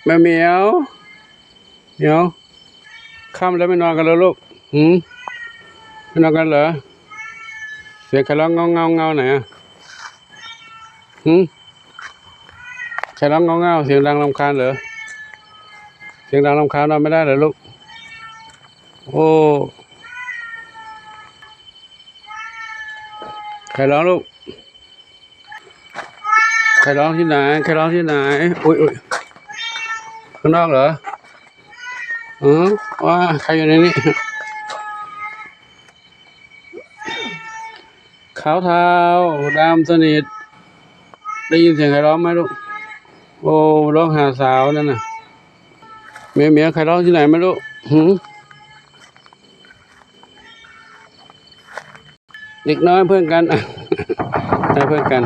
ແມ່ໝຽວ ໝຽວ ຄ່ຳແລ້ວ ໄປນອນກັນເລີລູກ. ຫືມ ໄປນອນກັນເລີ? ສຽງໃຜຮ້ອງເງົາໆໆ ນັ້ນນະ. ຫືມ ໃຜຮ້ອງເງົາໆ ສຽງດັງລຳຄານເລີ? ສຽງດັງລຳຄານ ນອນໄມ່ໄດ້ເລີລູກ. ໂອ້ ໃຜຮ້ອງລູກ? ໃຜຮ້ອງທີ່ໄຫນ? ໃຜຮ້ອງທີ່ໄຫນ? ໂອ້ຍ ໂອ້ຍ ຂ້າງນອກເລີ? ອື ວ່າ ໃຜຢູ່ໃນນີ້? ຂາວເທົາ ດຳສະໜິດ. ໄດ້ຍິນສຽງໃຜຮ້ອງໄໝລູກ? ໂອ້ ຮ້ອງຫາສາວນັ້ນນະ. ແມ່ໝຽວ ໃຜຮ້ອງທີ່ໄຫນມາລູກ? ຫືມ ເດັກນ້ອຍເພື່ອນກັນ ນ້ອຍເພື່ອນກັນ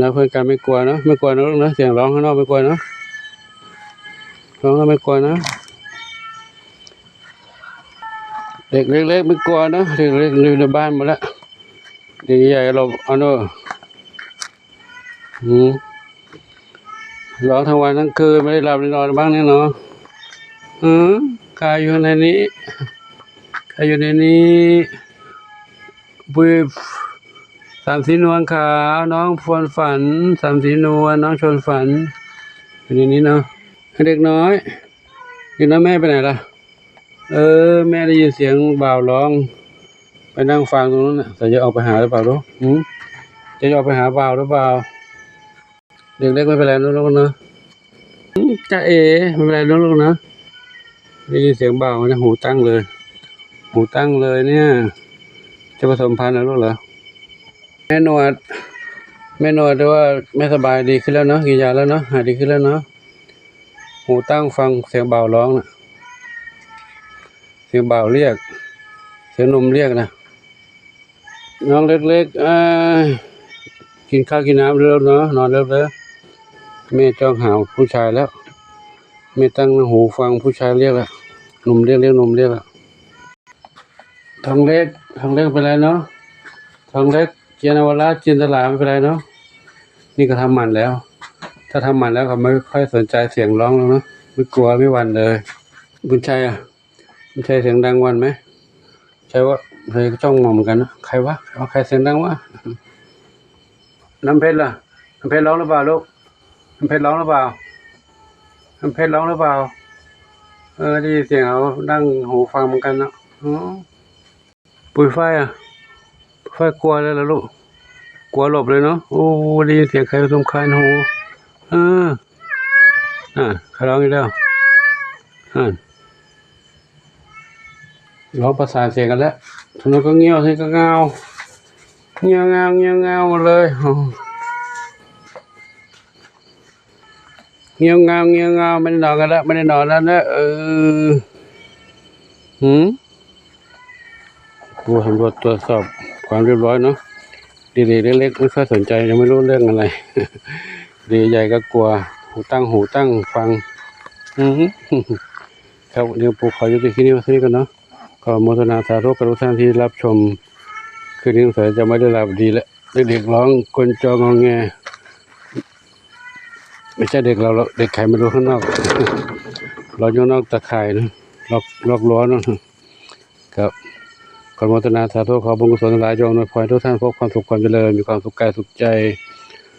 ນ້ອຍເພື່ອນກັນ ໄມ່ກົວເນາະ ໄມ່ກົວເນາະລູກເນາະ. ສຽງຮ້ອງຂ້າງນອກ ໄມ່ກົວເນາະ ຮ້ອງແລ້ວໄມ່ກົວເນາະ. ເດັກເລັກໆ ໄມ່ກົວເນາະ ເດັກເລັກຢູ່ໃນບ້ານໝົດລະ. ເດັກໃຫຍ່ລົບເອົາເນາະ. ອືມ ຮ້ອງທັງວັນທັງຄືນ ບໍ່ໄດ້ຫຼັບໄດ້ນອນບ້າງແນ່ນອນ. ອືມ ໃຜຢູ່ໃນນີ້? ໃຜຢູ່ໃນນີ້? ບຶບ ສາມສີນວນຂາວ ນ້ອງຊວນຝັນ ສາມສີນວນ ນ້ອງຊວນຝັນ ຢູ່ໃນນີ້ເນາະ. ເດັກນ້ອຍ ເດັກນ້ອຍແມ່ໄປໃຫນລະ? ເອີ ແມ່ໄດ້ຍິນສຽງບ່າວຮ້ອງ ໄປນັ່ງຟັງຕົງນັ້ນນະ. ເຈົ້າຈະອອກໄປຫາຫຼືເປົ່າລູກ? ຫືມ ເຈົ້າຈະອອກໄປຫາບ່າວຫຼືເປົ່າ? ເດັກເລັກ ໄມ່ເປັນໄລເນາະລູກເນາະ. ອືມ ຈ໊ະເອ ໄມ່ເປັນໄລເນາະລູກເນາະ. ໄດ້ຍິນສຽງບ່າວນະ ຫູຕັ້ງເລີຍ ຫູຕັ້ງເລີຍເນຍ. ຈະປະສົມພັນນະລູກເນາະ. ແມ່ໜວດ ແມ່ໜວດ ຫຼືວ່າແມ່ສະບາຍ ດີຂຶ້ນແລ້ວເນາະ ກິນຢາແລ້ວເນາະ ຫາຍດີຂຶ້ນແລ້ວເນາະ. ຫູຕັ້ງຟັງສຽງບ່າວຮ້ອງນະ ສຽງບ່າວລຽກ ສຽງໜຸ່ມລຽກນະ. ນ້ອງເລັກໆ ເອີ ກິນເຂົ້າກິນນ້ຳເລີເນາະ ນອນເລີເດີ. ແມ່ຈ້ອງຫາຜູ້ຊາຍແລ້ວ ແມ່ຕັ້ງຫູຟັງຜູ້ຊາຍລຽກແລ້ວ ໜຸ່ມລຽກ ລຽກໜຸ່ມລຽກແລ້ວ. ທອງເລັກ ທອງເລັກເປັນໄລເນາະ? ທອງເລັກ ເຈຍນະວະລາດ ຈິນຕະລາ ໄມ່ເປັນໄລເນາະ. ນີ້ກໍທຳໝັນແລ້ວ ຖ້າທຳໝັນແລ້ວກໍໄມ່ຄ່ອຍສົນໃຈສຽງຮ້ອງແລ້ວເນາະ ໄມ່ກົວໄມ່ຫວັ່ນເລີຍ. ບຸນໄຊອະ? ບຸນໄຊສຽງດັງຫວັ່ນໄໝ? ໃຄວະ? ໃຄກໍຈ້ອງມອງເໝືອນກັນນະ. ໃຄວະ? ໃຄວະ? ໃຄສຽງດັງວະ? ນ້ຳເພັດລະ? ນ້ຳເພັດຮ້ອງຫຼືເປົ່າລູກ? ນ້ຳເພັດຮ້ອງຫຼືເປົ່າ? ນ້ຳເພັດຮ້ອງຫຼືເປົ່າ? ເອີ ໄດ້ຍິນສຽງເອົາ ນັ່ງຫູຟັງເໝືອນກັນເນາະ. ອື ປຸ້ຍໄຟອະ? ປຸ້ຍໄຟກົວເລີຍລະລູກ ກົວຫຼົບເລີຍເນາະ. ໂອ້ ໄດ້ຍິນສຽງໃຄລົມຄາຍໃນຫູ. ເອີ ອາ ຂ້າລອງອີກແລ້ວ ຫັ້ນ ລອງປະສານສຽງກັນແລ້ວ. ທາງໂນ້ນກໍງຽວ ທາງນີ້ກໍງາວ ງຽວງາວ ງຽວງາວໝົດເລີຍ. ງຽວງາວ ງຽວງາວ ໄມ່ໄດ້ນອນກັນແລ້ວ ໄມ່ໄດ້ນອນແລ້ວເດີ. ເອີ ຫືມ ຜູ້ສຳຫຼວດຕວດສອບຄວາມລຽບຮ້ອຍເນາະ ເດັກໆເລັກໆ ໄມ່ຄ່ອຍສົນໃຈ ຍັງໄມ່ຮູ້ເລື່ອງອະໄລ ເດັກໃຫຍ່ກໍກົວ ຫູຕັ້ງ ຫູຕັ້ງຟັງ. ອື ຄັບ ດຽວປູຂໍຍຸຕິຄລິບນີ້ໄວ້ເທົ່ານີ້ກ່ອນເນາະ. ຂໍອະໂມທະນາສາທຸກັບທຸກທ່ານທີ່ຮັບຊົມ. ຄືນນີ້ສົງໄສຈະໄມ່ໄດ້ຫຼັບດີແລ້ວ ເດັກຮ້ອງກົນຈໍງອແງ. ໄມ່ໃຊ່ເດັກລາວ ເດັກໃຜໄມ່ຮູ້ຂ້າງນອກ ລອກຢູ່ນອກຕາຂ່າຍນະ ລອກ ລອກລົວເນາະ. ກໍຂໍອະໂມທະນາສາທຸ ຂໍບຸນກຸສົນທັງຫຼາຍຈົ່ງອຳນວຍພອນໃຫ້ທຸກທ່ານພົບຄວາມສຸກຄວາມຈະເລີນ ມີຄວາມສຸກກາຍສຸກໃຈ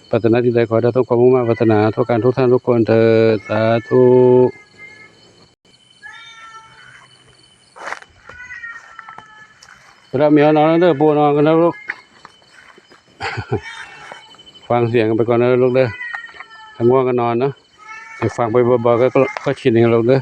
ປາດຖະໜາສິ່ງໃດຂໍໃຫ້ໄດ້ສົມຄວາມມຸ່ງມາດປາດຖະໜາ ທົ່ວກັນທຸກທ່ານທຸກຄົນເທີດ ສາທຸ. ໄປລະ ແມວນອນແລ້ວເດີ ປູນອນກັນແລ້ວລູກ. ຟັງສຽງກັນໄປກ່ອນເດີລູກເດີ ຖ້າງ່ວງກໍນອນເນາະ ໃຫ້ຟັງໄປບໍ່ໆ ກໍ ກໍຊິນເອງລູກເດີ.